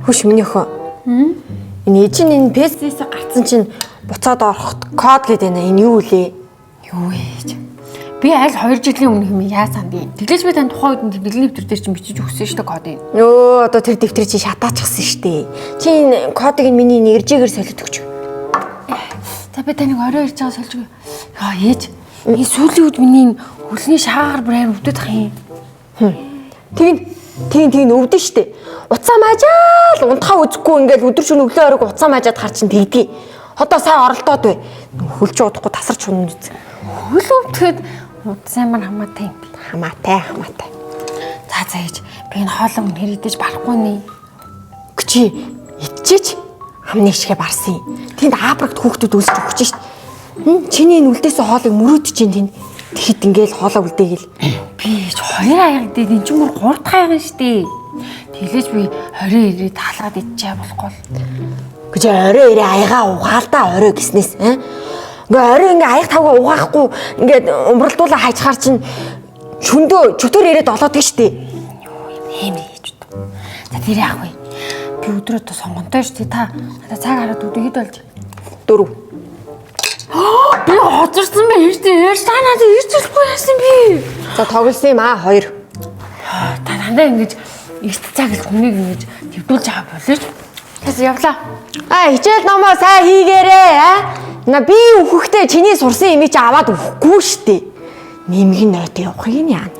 Хөш миний охин. Энэ ээж нь энэ PC-с гарцсан чинь буцаад ороход код гэдэг байна. Энэ юу лээ? Юу ээж. Би аль 2 жилийн өмнө юм яасан бэ? Тэглэж би тань тухайн үед тэмдэглэлийн нэвтэр дээр чинь бичиж өгсөн шүү дээ кодыг. Нөө одоо тэр дэвтэр чи шатаачихсан шүү дээ. Чи энэ кодыг нь миний нэржээгээр солиод өгч. За би таныг орой ирж байгаа сольж өгье. Яа ээж. Энэ сүүлийн үед миний энэ хөлний шаагаар бүр амар өвдөд ах юм. Тэгин тэгин тэгин өвдөн шүү дээ. Уцаа маажаал унтахаа үзэхгүй ингээл өдөр шөнө өглөө оройг уцаа маажаад хар чин тэгдгийг. Одоо сайн оролдоод бай. Хөлч удахгүй тасарч унана үз. Хөл өвдөд удсан ямар хамаатай юм бэ? Хамаатай хамаатай. За за ээж. Би энэ хоолоо үнээр идэж барахгүй нэ. Гүчи идчихэж амны ишгэ барсан. Тэнд аабрагт хүүхдүүд үлсэж өгч шít. Чиний энэ үлдээсэн хоолыг мөрөөдөж чинь тэнд. Тэгэхэд ингээл хоолоо үлдээгээл. Би ээж хоёр аяг идээд эн чинь бүр гурав дахь аяг нь штэ. Тэглэж би 20 ирээ таалгаад идчихээ болохгүй л. Гэж орой ирээ аяга угаалдаа орой гиснээс. Аа? Ингээ орой ингээ аяг тавга угаахгүй ингээд умралдуулаа хайчхаар чинь шөндөө чөтгөр ирээд олоод гин штэ. Ийм ээж удаа. За тэр яах вэ? Би өдөр одоо сонгонтой штэ та. Одоо цаг хараад өдөр хэд болж? 4. Би хоцорсон байх штэ. Ээж та надад ирж болохгүй яасан би. За тоглосон юм аа 2. Та дандаа ингэж эрт цаг л хүнийг ингэж твдүүлж байгаа болооч. Тэс явлаа. А хичээл номоо сайн хийгээрээ аа. На би өөхөхдөө чиний сурсан имийг чи аваад өгөхгүй штэ. Нэмгэн нойтон явахыг нь яана.